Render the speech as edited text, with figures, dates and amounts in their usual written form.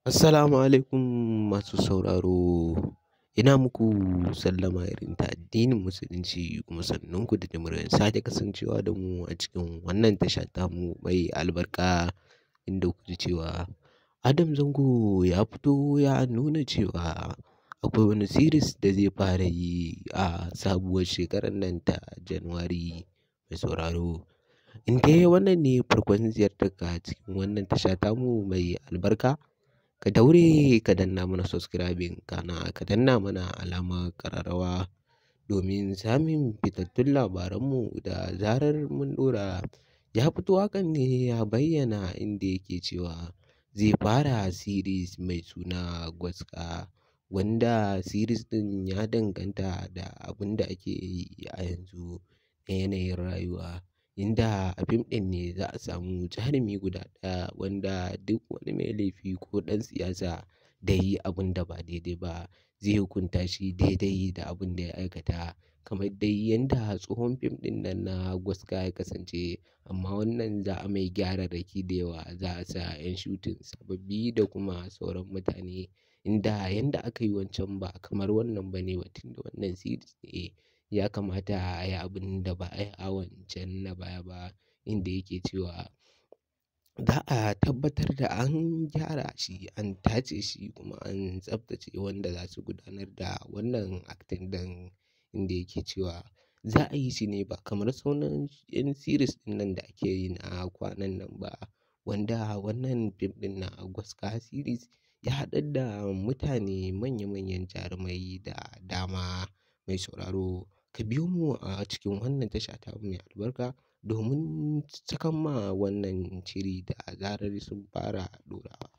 Assalamu alaikum masu sauraro. Ina muku sallama irin ta addinin Musulunci, kuma sannunku da jimirin sake kasancewa da mu a cikin wannan tasha tamu mai albarka, inda kuka ji cewa Adam Zango ya fito ya nuna cewa akwai wani series da zai fara yi a sabuwar shekarar nan ta January. Mai sauraro, in dai wannan ne farkon ziyartarka cikin wannan tasha tamu mai albarka, ka daure ka danna mana subscribing, kana ka danna mana alamar ƙararrawa domin samun fitattun labaranmu da zarar mun ɗora. Ya fito hakan ne ya bayyana inda yake cewa zai fara series mai suna Gwaska, wanda series ɗin ya danganta da abin da ake yi a yanzu na yanayin rayuwa, inda a fim ɗin ne za a samu jarumi guda ɗaya wanda duk wani mai laifi ko ɗan siyasa da ya yi abin da ba daidai ba zai hukunta shi daidai da abin da ya aikata, kamar dai yanda tsohon fim ɗin nan na Gwaska ya kasance. Amma wannan za a mai gyararraki da yawa, za a sa 'yan shooting sababbi da kuma sauran mutane, inda yanda aka yi wancan ba kamar wannan ba ne ba, tunda wannan series ne ya kamata a yi abin da ba a yi a wancan na baya ba, inda yake cewa za a tabbatar da an gyara shi, an tace shi, kuma an tsaftace wanda za su gudanar da wannan acting ɗin, inda yake cewa za a yi shi ne ba kamar sauran 'yan series ɗin nan da ake yi na kwanan nan ba, wanda wannan fim ɗin na Gwaska series ya haɗar da mutane manya-manyan jarumai da dama. Mai sauraro, ka biyo mu a cikin wannan tasha tamu mai albarka domin sakan ma wannan shiri da zarar sun fara ɗorawa.